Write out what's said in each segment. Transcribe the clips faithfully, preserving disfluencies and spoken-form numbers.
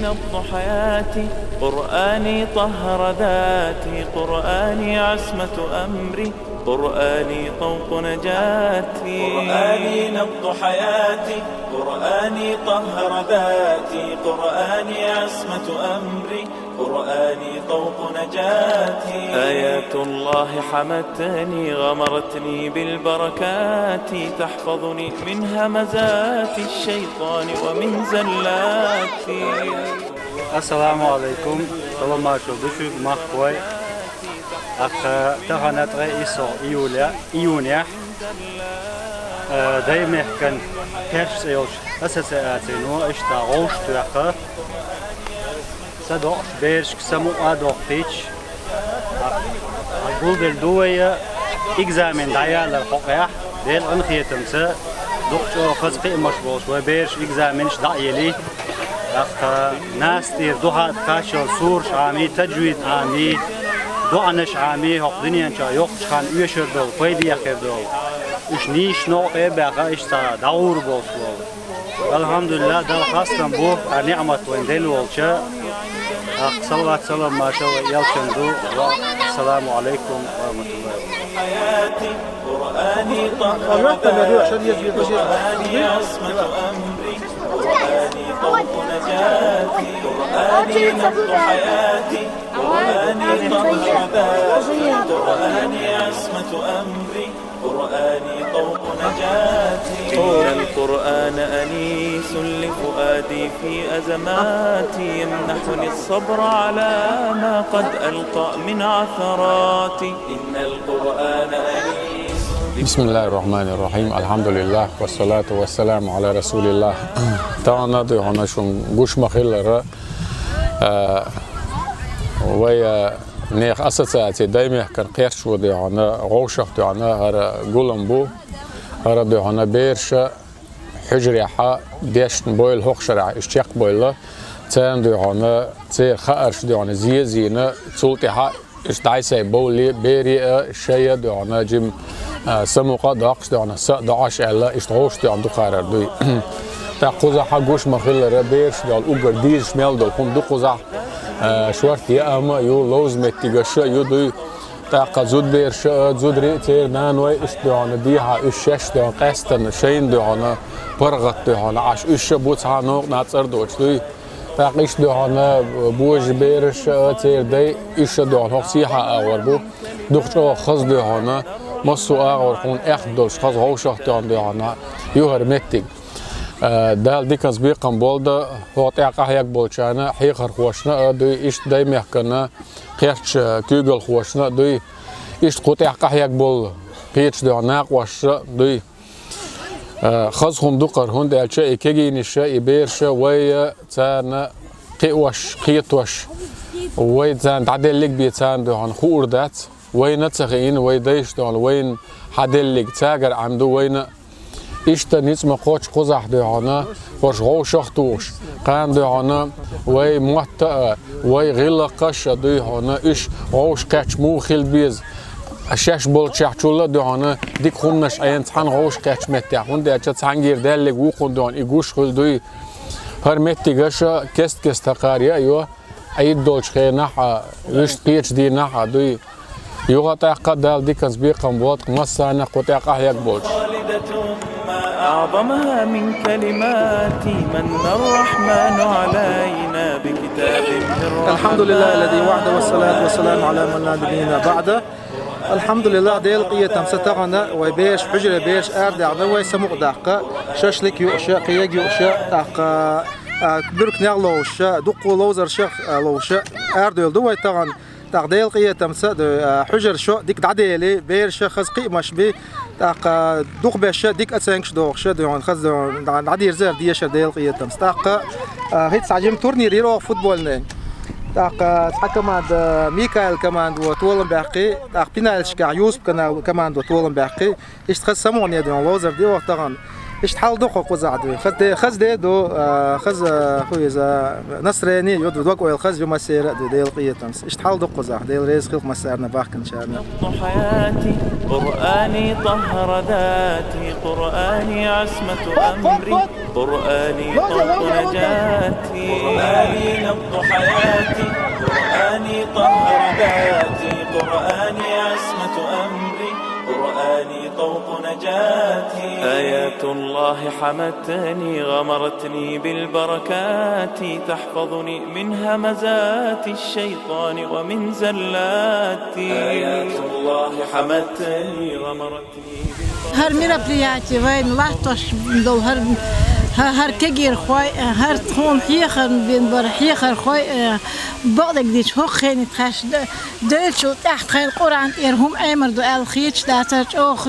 نبض حياتي، قرآني طهر ذاتي، قرآني عصمة أمري، قرآني طوق نجاتي. قرآني نبض حياتي، قرآني طهر ذاتي، قرآني عصمة أمري، قرآني طوق نجاتي. آيات الله حمتني، غمرتني بالبركات، تحفظني من همزات الشيطان ومن زلاته. Ассаламу алейкум, салам маршал ду шуьга, махкой. Ах, тахана ткъе исс июля, июня, э, Даймехкан кхерч цӀе йолчу ассоциацино иштта гӀовш тоьхна, са докъуш берашка самукъа а доккхийча, ах, гулделла ду вай экзамен дӀаялар хьокъехь, Делан къинхетамца, дукха чӀогӀа хаза кхиамаш болуш вай бераш экзаменаш дӀа а елий, тӀаккха Наса тӀера дуьхьа кхаччалц сураш Ӏамий, таджвид Ӏамий, доӀанаш Ӏамий, хӀокху дуьнен чохь йоккхачу ханна оьшур долу, пайде хир долу. Уьш нийсачу новкъа тӀе а баьхна, иштта дӀагӀур болуш волу. Алхьамдулиллах, Далла хастам бу, а ниӀмат вайн делла волча. Ах, салават, салам, маршалла элчанна ду. Ва ассаламу алейкум ва рахматуллахи ва баракатух. قرآني طهر ذاتي، قرآني عصمة أمري، قرآني طوق نجاتي، قرآني نبض حياتي، قرآني طهر ذاتي، قرآني عصمة أمري، قرآني طوق نجاتي. إن القرآن أنيس لفؤادي في أزماتي، يمنحني الصبر على ما قد ألقى من عثرات. إن القرآن أنيس. بسم الله الرحمن الرحيم. الحمد لله والصلاة والسلام على رسول الله. Тахана дуьхьана шун гуш ма-хиллара, а, вай, а, нехан ассоциаци Даймехкан кхерч ву дуьхьана, гӀовшах дуьхьана хӀара гулам бу, хӀара дуьхьана бераша хьуьжарехьа дешна бойла хӀокху шарахь, уьш чекхбойла, царна дуьхьана, церан хаарш дуьхьана зезийна, цул тӀаьхьа уьш дӀай-сай бовлий, бере а, шай а дуьхьана, жим, а, самукъа а доккхуш дуьхьана, са а доӀаш аьлла, иштта гӀовш дуьхьана дукхарар дуй. ТӀаккха кхузахьа гуш ма-хиллара, бераш дуьхьана уггар дезаш мел долу хӀума ду кхузахь, а, шорта яа а ю, ловза меттигаш а ю дуй. ТӀаккха зудабераш а, зударий а, церан наной а иштта дуьхьана дехьа, уьш шаьш дуьхьана къаьстина, шайна дуьхьана, паргӀат дуьхьана Ӏаш, уьш а бу цхьа новкъа цӀар доцуш дуй. ТӀаккха иштта дуьхьана божа бераш а, церан дай, уьш а дуьхьана хӀокху сехьа агӀор бу. Дукха чӀогӀа хаза дуьхьана, массо а агӀор хьуна аьхна долуш, хаза гӀовшах дуьхьана дуьхьана ю хӀара меттиг. А, Дала диканца бекхам болда, хӀокху тӀехь къахьег болчарна, хьехархошна а дуй, иштта Даймехкана кхерч куьйгалхошна а дуй, иштта кху тӀехь къахьег болу кхечу дуьхьа накъошна а дуй. Э, хаза хӀума ду-кх хӀара, хӀунда аьлча и кегийнаш а, и бераш а вай, э, царна кхиош, кхетош, вай царна дӀаделлиг бен царна дуьхьана хуур дац. Вайна а ца хиина, вай дайша дуьхьана вайна хьаделлиг, цаьргара Ӏемина ду вайна а. Иштта ницкъ ма кхоччу кхузахь дуьхьана, хӀорш гӀовшах а тухуш, кхана дуьхьана вай мотт а, вай гӀиллакхаш а дуй хьуна, уьш гӀовш кхаьчча муха хила беза. Шаьш болчехьчул а дуьхьана дика хӀуманаш Ӏена цхьана гӀовш кхаьчча меттехь, хӀунда аьлча цхьаьнгара даьллиг вукхунна дуьхьана и гуш хуьлу дуй. ХӀара меттигаш а кест-кеста хьакхара яа а йо, Ӏийд долчу хенахь а, вуьшта кхечу дийнахь а дуй. Юха тӀаккха Дала диканца бекхам болда массарна а кху тӀехь къахьег болчу. أعظمها من كلمات من الرحمن علينا بكتاب من رحمن. الحمد لله الذي وحده والصلاة والسلام على من لا نبي بعده. Алхьамдулиллах, Делан къинхетамца тахана вай бераш, хьуьжаре бераш арадаьхна, вай самукъадаккха, шашлык юуш а, кхин ерг юуш а, тӀаккха, а, буьрканех ловзуш а, дуккха ловзаршех, а, ловзуш а арадевлла ду вай тахана. ТӀаккха Делан къинхетамца а ду, а, хьуьжар шо дика дӀадели, бераша хаза кхиамаш би, тӀаккха дукхаберш а дика оценкаш дохуш а, дуьхьана хаза дуьхьана дӀа-, дӀадирза дезаш дара Делан къинхетамца. ТӀаккха, а, хӀинца схьа жима турнир йира оха футбольный. ТӀаккха цхьа команда, Микаил команда вон толам баьккхи, тӀаккха пенальтишкахь Юсуп кана-, команда вон толам баьккхи. Иштта хаза самукъане дуьхьана ловзар ди оха тахана. Иштта хьал ду кху кхузахь дуй. Хаза де, хаза де ду, а, хаза, хӀу иза, настроение ю ду, дог-ойла хаза ю массеран а дуй, Делан къинхетамца. Иштта хьал ду кхузахь, Дела реза хила массарна бахканчарна. حياتي، قرآني طهر ذاتي، قرآني عصمة أمري، قرآني طوق نجاتي، قرآني نبض حياتي، قرآني طهر ذاتي، قرآني عصمة أمري، قرآني طوق نجاتي. آيات الله حمتني، غمرتني بالبركات، تحفظني من همزات الشيطان ومن زلاتي. آيات الله حمتني، غمرتني بالبركات. Хар мероприятие вайн латтош дол, хар, хар кегир хой, хар тхун хьехар бин бар хьехар хой, бакъдагдич хох хени тхаш, д-, дойчул тахт хайн Къуран тер хум аймар ду ал хич да тар чох,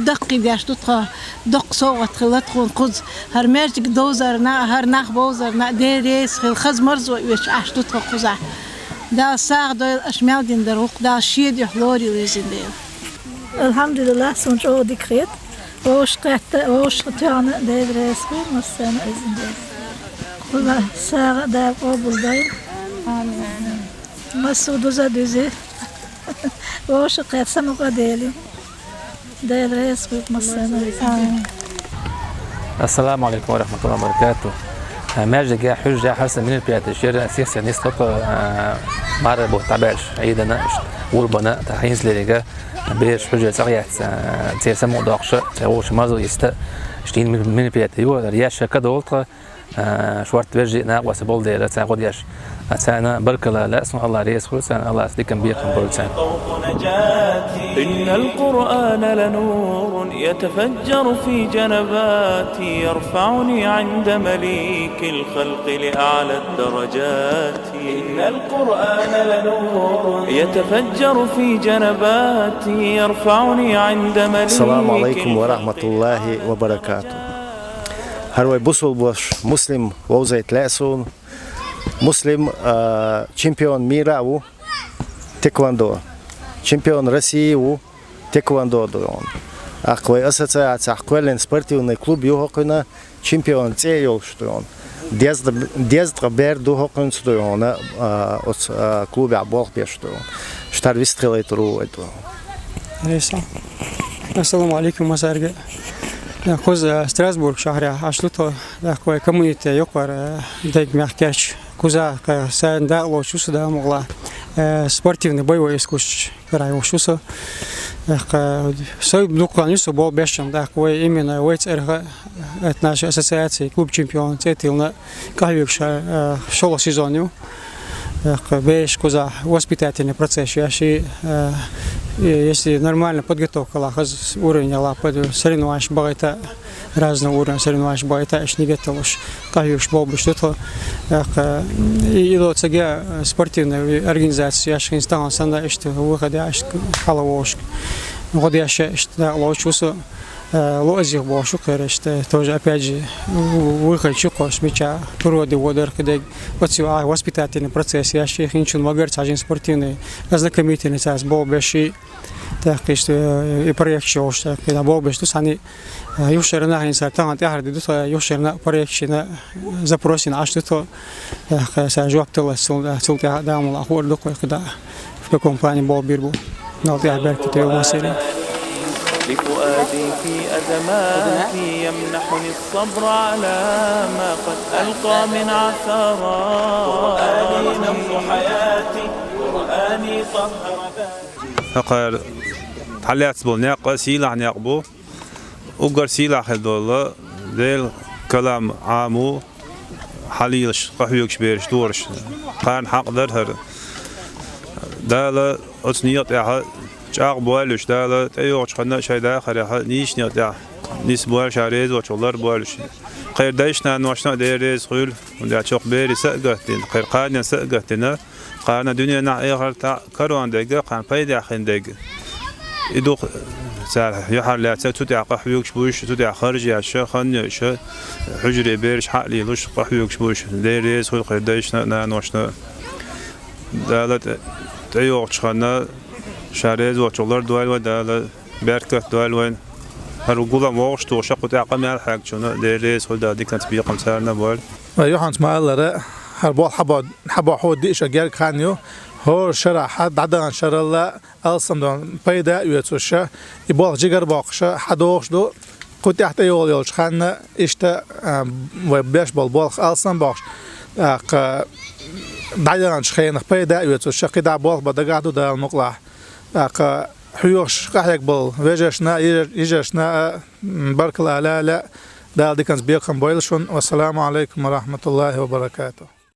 дакъи дяш ду тха, дакъ согъат хила тхун куз, хар мертик дозарна, хар нах бозарна, де рейс хил хаз марзо веч аш ду тха куза. Да саг дойл аш мялдин дар ук, да шиед юх лори лизин дейл. Алхамдулиллах, сун чӀогӀа дика хет. Вовшахкхетта, вовшахтоьхна Дела реза хуй, массарна иза Дела. Кхуза сагӀа Дала къобалдойла. Амин. Массо дуза дуьзи. Вовшахкхетта самукъа Дела. Дела реза хуй, массарна иза Дела. Амин. Ассаламу алейкум ва рахматуллахи ва баракатух. Э, маьждиге хьуьжжа хьарса мероприятие шера сих-сих нисхо, э, мара бу табеш, Ӏийдана, ишт, гурбана, та хинслерига, берш хьуьжжа цӀагӀ яц, э, цер самукъа доккхуша, цер вовша мазу иста, ишт, ин мероприятие ю, яша кадолтха, э, шварт вержи накъоса болдера, цар гӀодеш. Царна баркалла, лаьсун Аллах реза хуй царна, Аллах дикан бекхам бой царна. إن القرآن لنور يتفجر في جنباتي، يرفعني عند مليك الخلق لأعلى الدرجات. إن القرآن لنور يتفجر في جنباتي، يرفعني عند مليك الخلق. السلام عليكم ورحمة الله وبركاته. Хьар вай бусулба вош Муслим вовзайт лаьсун. Муслим, а, чемпион мира ву, тхэквондо. Чемпион России ву, тхэквондо ду он. Ахквай ассоциаци ахквеллин спортивный клуб ю хӀокхуьнан, чемпион цӀе йолуш ду он. Дезткъа, дезткъа бер ду хӀокхуьнца ду он, а, оцу, а, клубехь болх беш ду он. Штар вистхилайтур ву вай ду. Ассаламу алейкум, масарга. Кхуза Страсбург шахьарехь аш ду тхо, тӀаккха вай коммунита юкъара, дайга мехкерча, кхуза, кху сайн дакъа лоцуш ву со, Дала мукъ лахь, э, спортивный боевой искусствош карайо ву со. ТӀаккха со дуккха хан ю со болх беш, тӀаккха вай именно вай цӀерах, это наша ассоциация, клуб чемпион цӀе тиллина, къахьоьгуш, э, шолгӀа сезон ю. ТӀаккха бераш кхузахь воспитательный процесс ю, ши, э, и если нормально подготовка лахаза уровень ала под соревнованиеш бахийта, разного уровня соревнованиеш бахийта, иштта нигат а луш, къахьоьгуш болх беш ду тхо. ТӀаккха и, и ло ца геа спортивная организация, еш хӀинца тахана санна, иштта выходе, иштта хьала вовшашка. ГӀо деш иштта дакъа лоцуш ву со. Э, лоазих бохуш ву кхераш, э, тоже, опять же, выходчу кхош мича, природе водар кхидерг, оцу а воспитательный процесс, я ши хинчун магарца хьажин спортивный, ознакомительный царца болх беш и, тӀаккха иштта, э, и проект йолуш, тӀаккха и болх беш ду сани, э, юхшара нахин сар тахана тӀаьхьара ду, тхо юхшара проект шина запросина Ӏаш ду тхо, тӀаккха сан жоп таллалц, цул, цул тӀаьхьа Дала мукъ лахь хуур ду кхой кхидӀа. В каком плане болх бийр бу? Дала тӀехь беркате йойла массеран. لفؤادي في أزماتي يمنحني الصبر على ما قد ألقى من عثرات. قرآني نبض حياتي، قرآني طهر ذاتي. ХӀокхара хьалаьцна болу некъ сийлахь некъ бу. Уггар сийлахь хир долу Делан калам Ӏамо хьалийлаш, къахьоьгуш бераш дора. Кхарна хьакъ дара хӀара. Дала оцу некъа тӀехь чӀагӀ бойлуш, Дала тӀейогӀучу ханна шайн дахарехь нийсачу некъа тӀехь нисбойла, ша реза волчух ларбойлуш. Кхеран дайшна-наношна а Дела реза хуьлда, хӀунда аьлча берийн са а гатдина, кхеран кханенан са а гатдина, кхарна дуьненахь а, эхартахь а корона дерг, кхарна пайдехь хин дерг. И ду-кх цара юьхьарлаьцна, цу тӀехь къахьоьгуш бу уьш, цу тӀехь харж еш, хан йойуш, хьуьжаре бераш хьалийлуш, къахьоьгуш бу уьш. Дела реза хуьлда кхеран дайшна а, наношна а. Дала тӀе-, тӀейогӀучу ханна ша реза волчух лардойла вай, Дала беркат дойла вайна. ХӀара гулам вовшахтухуш, кху тӀехь къамел хьегначунна Дела реза хуьлда, Дала диканца бекхам царна а бойла. Вай юьхьанца ма-аллара, хӀара болх хьан бо-, хьан бохьу диъ ша герга хан ю, хӀора шарахь дӀадаханчу шаралла алсам долу пайда а оьцуш, и болх жигара боккхуш хьан дохуш ду, Кху тӀехь тӀейолу йолчу ханна иштта, а, вай беш болу болх алсам бохуш, тӀаккха дӀаяханчу хенах пайда а оьцуш, ша кхидӀа болх бан дагахь ду Дала мукълахь. ТӀаккха хьоьхуш къахьегна болу вежаршна а, йижаршна а, м, баркалла ала а лаьа, Дала диканца бекхам бойла шуна. Вассаламу алайкум ва рахматуллахи ва баракатух.